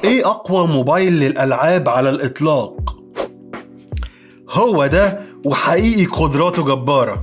ايه اقوى موبايل للالعاب على الاطلاق؟ هو ده، وحقيقي قدراته جبارة.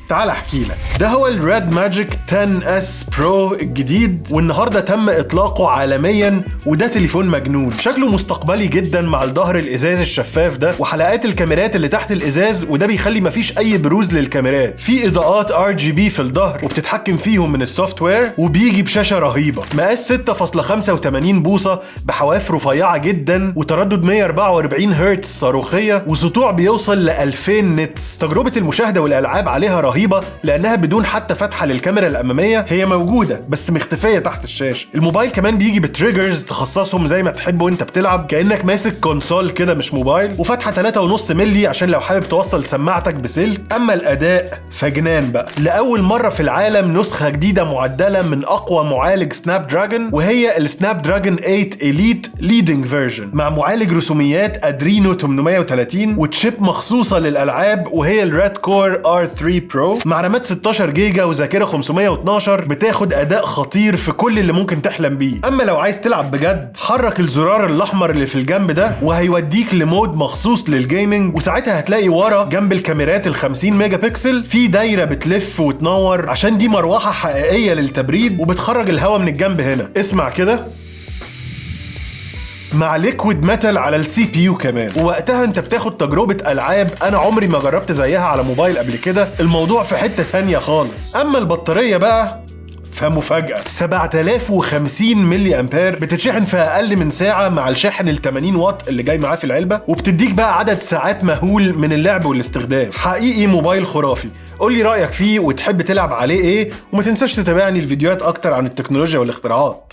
تعال احكي لك. ده هو ال Red Magic 10S Pro الجديد، والنهارده تم اطلاقه عالميا. وده تليفون مجنون، شكله مستقبلي جدا مع الظهر الازاز الشفاف ده وحلقات الكاميرات اللي تحت الازاز، وده بيخلي مفيش اي بروز للكاميرات. في اضاءات RGB في الظهر وبتتحكم فيهم من ال software، وبيجي بشاشة رهيبة مقاس 6.85 بوصه بحواف رفيعة جدا وتردد 144 هرتز صاروخيه وسطوع بيوصل ل 2000 nits. تجربه المشاهدة والالعاب عليها رهيبة لانها بدون حتى فتحه للكاميرا الاماميه، هي موجودة بس مختفيه تحت الشاشه. الموبايل كمان بيجي ب triggers تخصصهم زي ما تحب وانت بتلعب، كانك ماسك console كده مش موبايل، وفتحه 3.5 مللي عشان لو حابب توصل سماعتك بسلك. اما الاداء فجنان بقى. لاول مرة في العالم نسخه جديدة معدله من اقوى معالج Snapdragon، وهي ال Snapdragon 8 Elite Leading Version مع معالج رسوميات Adreno 830 و chip مخصوصة للالعاب وهي ال Redcore R3 Pro مع رامات 16 جيجا وذاكره 512، بتاخد اداء خطير في كل اللي ممكن تحلم بيه. اما لو عايز تلعب بجد، حرك الزرار الاحمر اللي في الجنب ده وهيوديك ل mode مخصوص لل gaming، وساعتها هتلاقي ورا جنب الكاميرات ال 50 ميجا بكسل في دايرة بتلف وتنور، عشان دي مروحة حقيقية للتبريد وبتخرج الهواء من الجنب هنا. اسمع كده، مع liquid metal على ال CPU كمان، ووقتها انت بتاخد تجربة العاب انا عمري ما جربت زيها على موبايل قبل كده. الموضوع في حتة تانية خالص. اما البطارية بقى فمفاجأة، 7050 ملي امبير بتتشحن في اقل من ساعة مع الشاحن ال 80 واط اللي جاي معاه في العلبة، وبتديك بقى عدد ساعات مهول من اللعب والاستخدام. حقيقي موبايل خرافي. قول لي رأيك فيه وتحب تلعب عليه ايه، وما تنساش تتابعني الفيديوهات اكتر عن التكنولوجيا والاختراعات.